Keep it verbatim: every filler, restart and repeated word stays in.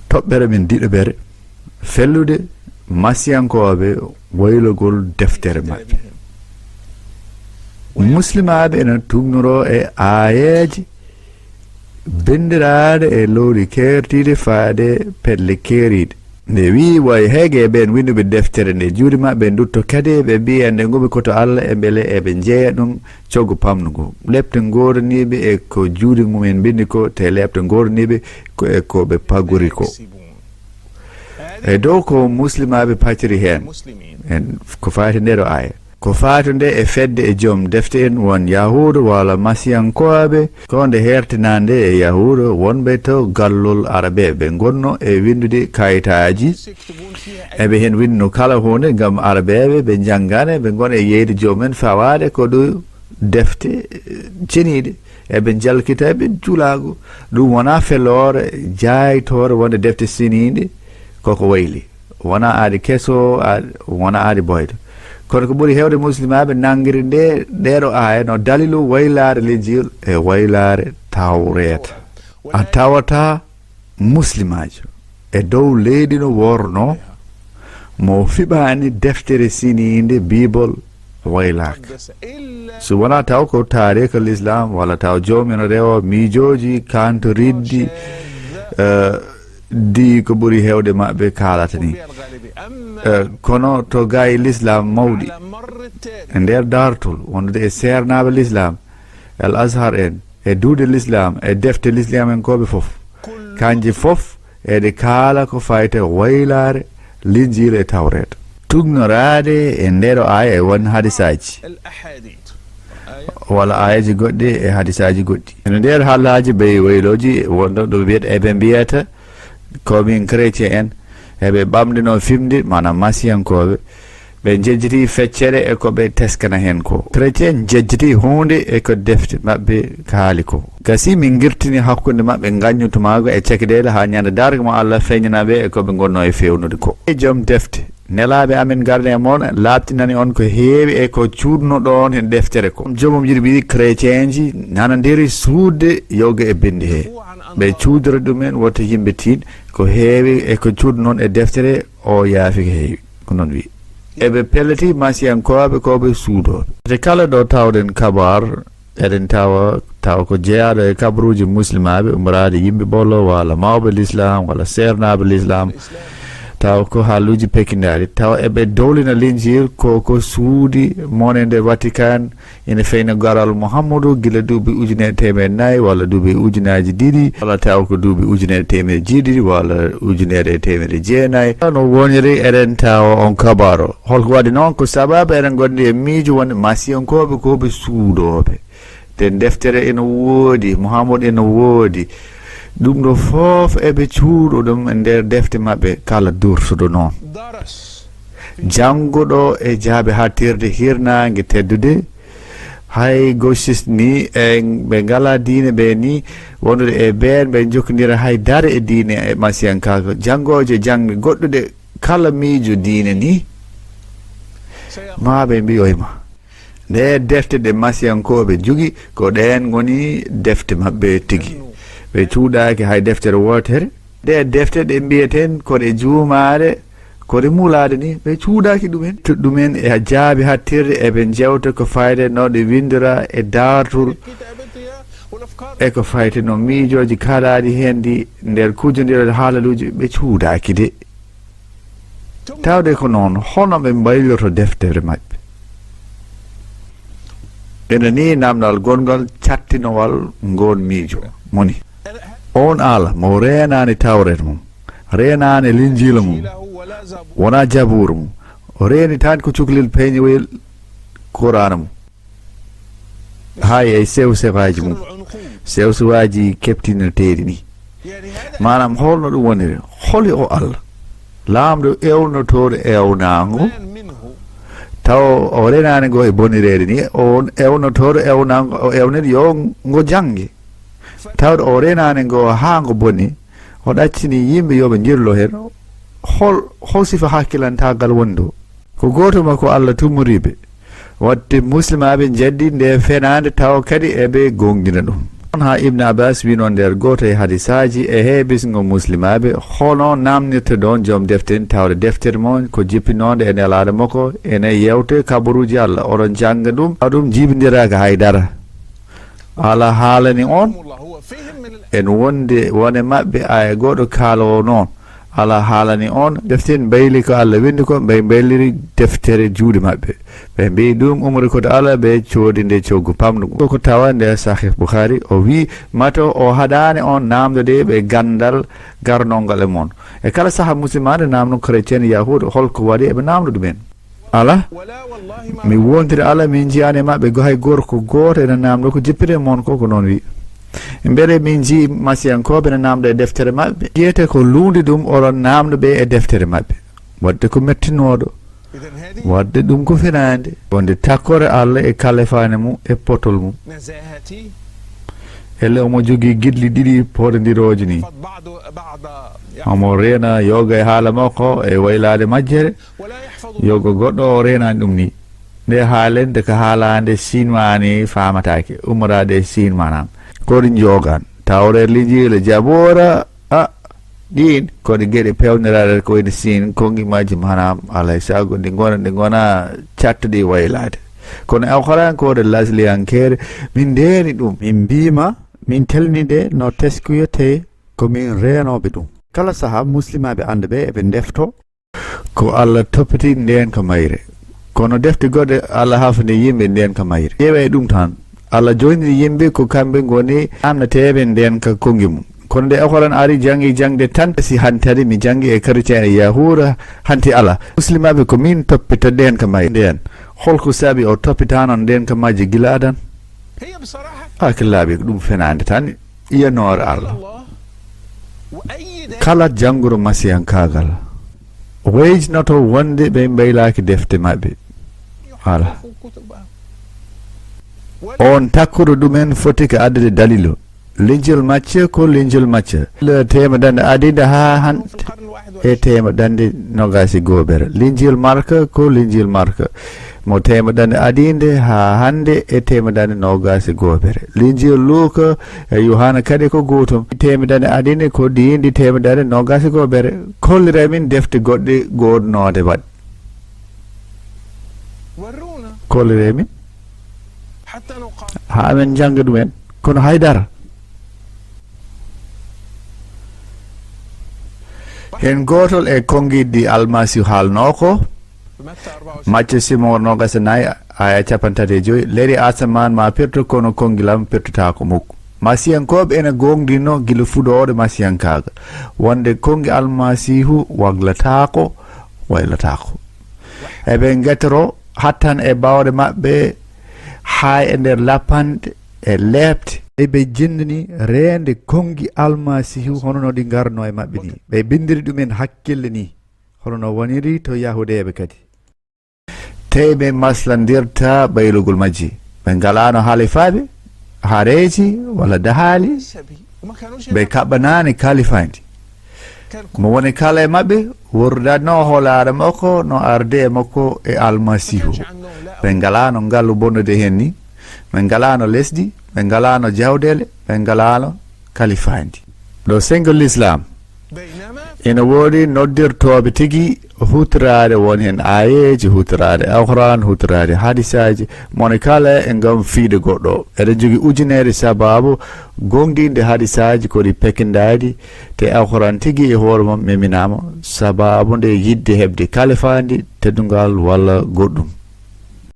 Toɓɓere men ɗiɗaɓere, fellude Masiyankooɓe waylugol deftere maɓɓe. Muslimaaɓe ena tuugnoroo e aayeeje binndiraaɗe e lowdi keertiiɗi faade pelle keeriiɗe. Nde wiyi, way heege e ɓeen winnduɓe deftere nde, juuɗe maɓɓe ndutto kadi ɓe mbiya nde ngumi ko to Allah e mbele eɓe njeeya ɗum coggu pamɗungu. Lepte ngooraniiɓe e ko juuɗe mumen mbinndi ko, te lepte ngooraniiɓe ko e ko ɓe paggori ko. E dow ko muslimaaɓe pacciri heen, en ko faati nde ɗo aaya. Ko faatude e fedde e joom defte en won Yahuuda walla Masiyankooɓe, ko nde heertinaande e Yahuuda wonɓe to gallol Arabeeɓe ngonnoo e winndude kayitaaji. Eɓe heen winndu kala huunde ngam Arabeeɓe ɓe njanngane, ɓe ngona e yeyde joom en fawaade ko ɗo defte, eh, ceniiɗe. Eɓe njalkita, eɓe julaago. Ɗum wonaa feloore, jaaytoore wonde defte seniinde koko wayli. Wonaa aadi keso, a-, wonaa aadi boyɗo. Kono ko ɓuri heewde muslimaaɓe nanngiri nde, ɗeeɗo aaya no dalilu waylaare Linjiil e waylaare Tawreeta. A tawata muslimaajo e dow leydi no worno mo fiɓaani deftere seniinde Biibol waylaaka. So wonaa taw ko taariika Lislaam walla taw joom ina rewa miijooji kantorinɗi, eh, di ko ɓuri heewde maɓɓe kaalata ni. Eh, kono to gaay Lislaam mawɗi, e nder daartol, wondude e seernaaɓe Lislaam, Al Azhar en, e duuɗe Lislaam, e defte Lislaam en kooɓe fof, kanji fof eɗe kaala ko fayti e waylaare Linjiila e Tawreeta. Tugnoraade e ndeeɗo aaya e won hadisaaji walla aayeeji goɗɗi e hadisaaji goɗɗi. E nder haalaaji ɓe waylooji wonɗo ɗo wiyata, eɓe mbiyata ko min chrétien en, eɓe ɓamdino fimde, maanaam masiyankooɓe, ɓe njejjiti feccere e ko ɓe teskana heen ko. Chrétien njejjiti huunde e ko defte maɓɓe kaali ko. Gasi min ngirtini hakkunde maɓɓe ngaññutumaago e cakideele haa ñande darga mo Allah feeñana ɓe e ko ɓe ngonno e fewnude ko. E joom defte, nelaaɓe amen garde e mon, laaɓtinani on ko heewi e ko cuuɗnoɗon e deftere ko. Joomum yiɗi ɓiɗi chrétienji nanondiri suuɗde yoga e binndi he. Ɓe cuudora ɗumen wota yimɓe tiiɗ, ko heewi e ko cuuɗnon e deftere o yaafi ko heewi. Ko noon wiyi. Eɓe pelliti masiyankooɓe ko ɓe suudooɓe. Te kala ɗo tawɗen kabar, eɗen tawa, tawa ko jeyaaɗo e kabaruuji muslimaaɓe, ummoraade yimɓe ɓolo, walla mawɓe lislaam, walla seernaaɓe lislaam, tawa ko haaluuji pekindaari, tawa eɓe dowlina Linjiil ko, ko suudi monede Vatican, ina feyna garal Muhammadu gila duuɓi ujunere teemedde nayi walla duuɓi ujunaaji ɗiɗi, walla taw ko duuɓi ujunere teemedde jeeɗiɗi walla ujunere e teemedde jeenayi. No woniri eɗen tawa on kabaro. Holko waɗi noon? Ko sababu eɗen ngondi e miijo wonde masiyankooɓe ko ɓe suudooɓe. Te deftere ina woodi, Muhammadu ina woodi. Ɗum ɗo fof eɓe cuuɗo ɗum e nder defte maɓɓe kala dursuɗo noon. Jannguɗo e jaabe hattirde hirnaange teddude, hay gauchiste ni, e ɓe ngala diine ɓe ni, wondude e ɓeen ɓe jokkondira hay dare e diine e masiyankaaku. Janngooje jaŋde goɗɗuɗe kala miijo diine ni, ma ɓe mbiyoy ma. Nde defte ɗe masiyankooɓe jogi, ko ɗeen ngoni defte maɓɓe tigi. Ɓe cuuɗaaki hay deftere wootere. Nde defte ɗe mbiyeten ko ɗe juumaare, ko ɗe muulaade ni, ɓe cuuɗaaki ɗumen. To ɗumen e jaabi hattirde eɓe njewta ko fayde no ɗe winndira e daartol, e ko fayte no miijooji kaalaaɗi heen ɗi nder kujondirde haalaluuji, ɓe cuuɗaaki de. Tawde ko noon, hono ɓe mbayloto deftere maɓɓe? Ene ni namdal gonngal cattinowal ngoon miijo moni. Oon Allah mo reenaani tawreet mum, reenaani linjiila mum, wonaa jabuura mum, o reeni tan ko cukalel peeñowel Quraana mum. Hay e sew sewaaji mum, sew sewaaji keptinateeɗi ni. Maanaam, holno ɗum woniri? Holi o Allah? Laamɗo ewnotooɗo ewnaango, taw o renaani ngo e bonireede ni, on ewnotooɗo ewnaango, o ewniri yo ngo jannge. Tawde o renaani ngo haa ngo boni, o ɗaccini yimɓe yo ɓe njirlo heen. Hol, hol sifa hakkilantaagal woni ɗo? Ko gooto ma ko Allah tumoriiɓe. Waɗde muslimaaɓe njaɗdi nde fenaande tawa kadi eɓe goongɗina ɗum. On ha Ibn Abbas wino nder gooto e hadisaaji e heɓisgo muslimaaɓe, hono namnirte ɗon joom defte en, tawde deftere mon ko jippinoonde e Nelaaɗo makko, ene yewte kabaruuji Allah, oɗon jannga ɗum, tawa ɗum jibindiraka hay dara. Allah haalani on en wonde wone maɓɓe aya goɗɗo kaalowo noon. Allah haalani on defte en mbayli ko Allah winndi ko, ɓe mbayliri deftere juuɗe maɓɓe. Ɓe mbiyi ɗum umri ko to Allah, ɓe coodi nde coggu pamɗo. Ko tawa nde Sahih Bukhari, o wi, mato o haɗani on namdode ɓe gandal garnongal e mon. E kala saha musulmane namno chrétien yahuud, holko waɗi eɓe namno ɗumen? Ala, mi wontiri Allah, min jiyani e maɓɓe go hay gorko gooto ena namdo ko jippiri e mon ko, ko noon wi. Mbele min jii masiyankoɓe ene namdo e deftere maɓɓe? Jiyete ko lundi ɗum oɗon namdo ɓe e deftere maɓɓe. Wadde ko mettinooɗo. Wadde ɗum ko fenaande. Wonde takkore Allah e kalifaane mum e potol mum. Ele omo jogii giɗli ɗiɗi poɗondirooji ni. Omo reena yoga e haala makko e waylaade majjere. Yoga goɗɗo o reenaani ɗum ni. Nde haalende ko haalaande Sinwaa ni faamataake. Ummorade e Sinwaa nan. Ko ɗi njogan. Tawreet, Linjiila, Jaboora. A, ɗiin ko ɗe geɗe peewniraaɗe ko wayno Siin, konngi majji maanaam alaa e sago ɗi ngona, ɗi ngona cattuɗi waylaade. Kono Alxuraan ko ɗe lasliyankere, min ndeeni ɗum. Min mbiima, min telni ɗe no teskuya te ko min reenooɓe ɗum. Kala saha muslimaaɓe annduɓe eɓe ndefto. Ko Allah toppiti ndeen ka mayre. Kono defte goɗɗe Allah hafni yimɓe ndeen ka mayre. Ƴeewa e ɗum tan. Allah joynii yimɓe ko kamɓe ngoni amnateeɓe ndeen ka konngi mum. Kono nde Alxuraan ari janngi jangde tan, si hantadi mi janngi e chrétien e yahuura, hanti Allah. Muslimaaɓe ko min toppita ndeen ka mayre ndeen. Holko sabi o toppitaano ndeen ka majje gila adan? Akilaaɓe ko ɗum fenaande tan. Yanoore Allah. Kala jannguro masiyankaagal wayjinoto wonde ɓe mbaylaaki defte maɓɓe. Ala. On takkuɗo ɗumen foti ko addude dalilu. Linjil macce ko linjil macce. Teemedande adinde haa hannde e teemedande nogas e goobere. Linjil Marka ko linjil Marka. Mo teemedande adinde haa hannde e teemedande nogas e goobere. Linjil Luuka e Yohana kadi ko gootum. Teemedande adinde ko ɗiin ɗi teemedande nogas e goobere. Kollire min defte goɗɗe goodnooɗe waɗ. Kollire min. Haa amen njannga ɗumen. Kono haydara. Heen gootol e konngiɗi Almasiihu haalnoo ko, Macce Simon nogas e nayi, aya capanɗe tati e joy, leri asamaan ma pertu, kono konngilam pertutaako mukku. Masiyankooɓe ene goongɗinno gila fuɗooɗo masiyankaagal, wonde konngi Almasiihu waglataako, waylataako. Eɓe ngetoro hattan e baawɗe maɓɓe, haa e nder lappanɗe e leeɓte. Eɓe jennini reende konngi Almasiihu hono no ɗi ngarno e maɓɓe ni. Ɓe binndiri ɗumen hakkille ni, hono no woniri to Yahuudeeɓe kadi. Tey ɓe maslandirta ɓaylugol majji. Ɓe ngalaano halifaaɓe, haareeji, walla dahaali. Ɓe kaɓɓanaani kalifaandi. Mo woni kala e maɓɓe wordatno hoolaare makko no arde e makko e Almasiihu. Ɓe ngalaano ngalu bonnude heen ni. Ɓe ngalaano lesdi, ɓe ngalaano jawdele, ɓe ngalaano kalifaandi. Ɗo sengo Lislaam, ina woodi noddirtooɓe tigi huutoraade, won heen aayeeji huutoraade, Alxuraan huutoraade, hadisaaji, moni kala e ngam fiide goɗɗo. Eɗen njogii ujuneeje sabaabu goongɗinde hadisaaji ko ɗi pekindaaɗi, te Alxuraan tigi e hoore mum meminaama sabaabu nde yiɗde heɓde kalifaandi, teddungal walla goɗɗum.